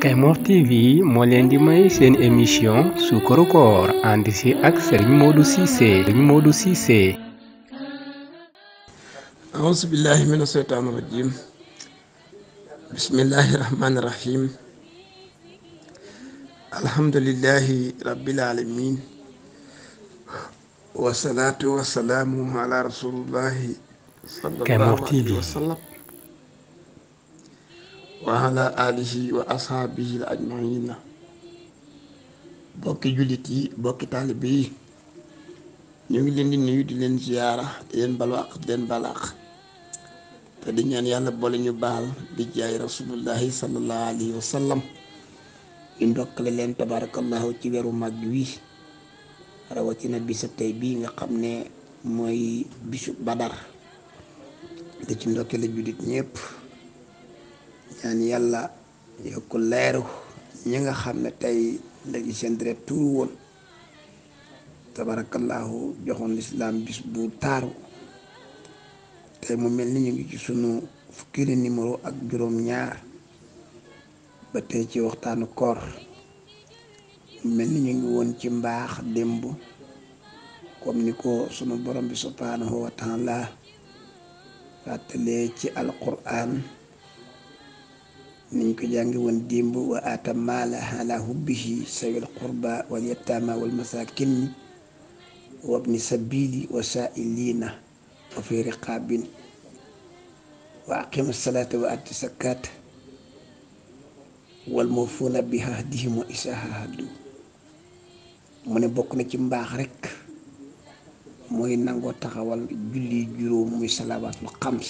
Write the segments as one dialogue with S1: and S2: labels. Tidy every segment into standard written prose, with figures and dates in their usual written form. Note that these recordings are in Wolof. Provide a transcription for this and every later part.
S1: Kaymoor TV moo leen di may seen émission Suukaru Koor ànd si ak Serigne Modou Cissé.
S2: A'uuzu billahi mina shaytaani rajiim. Bismillahi rahmaani rahiim. Alhamdulillahi rabbil aalamiin. Wasalaatu wasalaamu ala rasulillahi
S1: Kaymoor
S2: sallallahu
S1: TV
S2: alayhi wa sallam. wa ala alihi wa ashaabihi al ajmaina. bokki jullit yi bokki taalibe yi ñu ngi leen di nuyu di leen ziyaara di leen balwaq di leen balaax te di ñaan yàlla boole ñu baal di jaay rasulullahi sallallahu alayhi wa sallam. ñu ndokkale leen tabarakallahu ci weeru mag wi rawatina bisab tey bii nga xam ne mooy bisu badar di ci ndokkale jullit ñépp ñaan yàlla yokk leeru ñi nga xam ne tey léegi seen deret tuuru woon tabarakallahu joxoon lislaam bis bu taaru tey mu mel ni ñu ngi ci sunu fukki numéro ak juróom ñaar ba tey ci waxtaanu koor mu mel ni ñu ngi woon ci mbaax démb comme ni ko sunu borom bi subhanahu wa taala fàttalee ci alquran niñ ko jàngi woon démb wa aata maala ala hubbihi sawil qurba wal yataama wal masaakin wabni sabili wa saa'ilina wa fi riqaabin wa aqima salaata wa ati zakaat wal mawfuuna bi ahdihim wa izaa aahadu. mu ne bokk na ci mbaax rekk mooy nangoo taxawal julli juróom muy salawaatul xams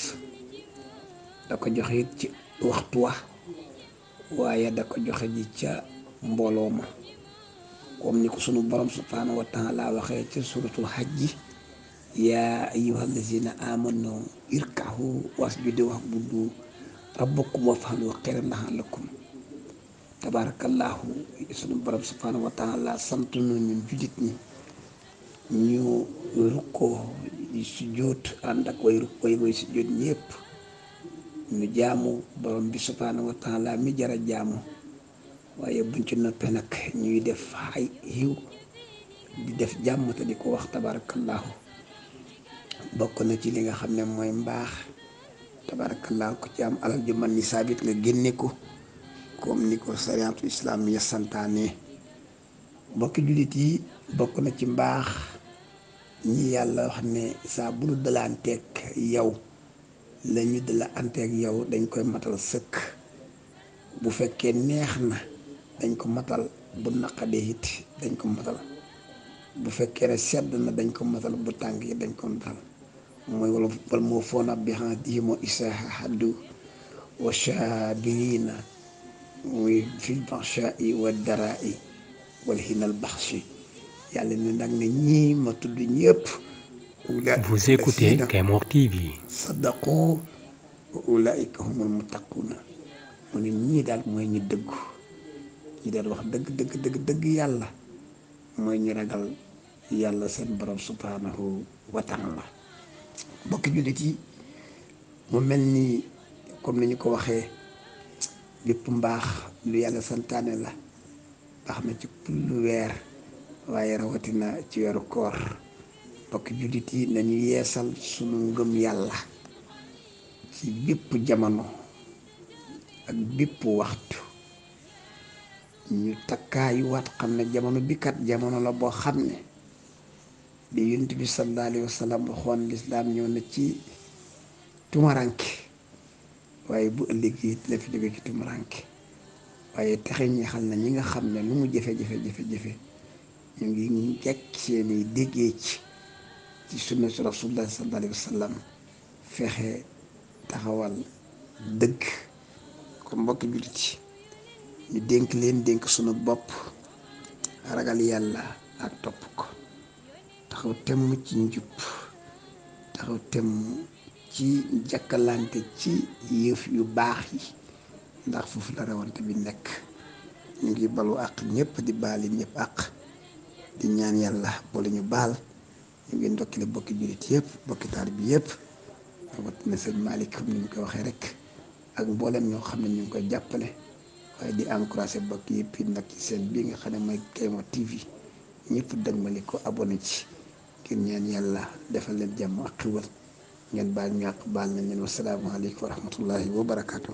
S2: da ko joxe it ci waxtu wa waaye da ko joxe ji ca mbooloo ma comme ni ko sunu borom subhanahu wa taala waxee ca suratul hajji yaa ayyuhal lazina amanu irkahu wasjudu wa'budu rabbakum waf'alu khayran la'allakum. tabarakallahu sunu borom subhanahu wa taala sant nu ñun jullit ñi ñu rukkoo di sujjóot ànd ak way sujjóot ñépp ñu jaamu borom bi subhanahu wa taala mi jara jaamu waaye buñ ci noppee nag ñuy def ay xiw di def jàmm te di ko wax tabarakallahu bokk na ci li nga xam ne mooy mbaax tabarakallahu ku ci am alal ju man ni saabit nga génne ko comme ni ko sariyaatu islam ya santaane. mbokki jullit yi bokk na ci mbaax ñi yàlla wax ne saa bu nu dalanteeg yow la ñu dala anteeg yow dañ koy matal sëkk bu fekkee neex na dañ ko matal bu naqadee it dañ ko matal bu fekkee ne sedd na dañ ko matal bu tàng yi dañ ko matal mooy wal moo foona bi ahdihim wa izaa aahadu wa saabiriina muy fil ba'saa'i wa daraa'i wal hinal baxshi. yàlla ne nag ne ñii ma tudd ñëpp.
S1: Vous écoutez Kaymoor TV.
S2: sadaqu wa ulaa'ika humul muttaquuna. mu ne ñii daal mooy ñu dëggu ñi daal wax dëgg yàlla mooy ñu ragal yàlla seen borom subhanahu wa taala. mbokki jullit yi mu mel ni comme ni ñu ko waxee bépp mbaax lu yàlla santaane la baax na ci kullu weer waaye rawatina ci weeru koor. mbokki jullit yi nañu yeesal sunu ngëm yàlla ci bépp jamono ak bépp waxtu ñu takkaayu waat xam ne jamono bi kat jamono la boo xam ne di yonent bi sallallahu alayhi wa sallam waxoon lislaam ñëw na ci tumaranke waaye bu ëllëgee la fi jóge ci tumaranke waaye texe ñeexal na ñi nga xam ne lu mu jafe-jafe ñu ngi jekk seeni déggee ci sunna su rasulullah sallallahu alayhi wa sallam fexe taxawal dëgg. kon mbokki jullit yi ñu dénk leen dénk sunu bopp ragal yàlla ak topp ko taxaw temm ci njub taxaw temm ci jàkkalante ci yëf yu baax yi ndax foofu la rawante bi nekk. ñu ngi balu àq ñëpp di baali ñëpp àq di ñaan yàlla boole ñu baal. ñu ngi ndokkile bokki jullit yëpp bokki taalibe bi yëpp wat na sëñ Malick comme ni ñu ko waxee rek ak mboolem ñoo xam ne ñu ngi koy jàppale waaye di encouragé bokk yëpp it nag ci seen bii nga xam ne mooy Kéema TV ñëpp dëgmali ko abonné ci ngir ñaan yàlla defal leen jàmm ak xiwal ngeen baal ñàkk baal nañ leen wasalaamaaleykum wa rahmatullahi wa barakaatu.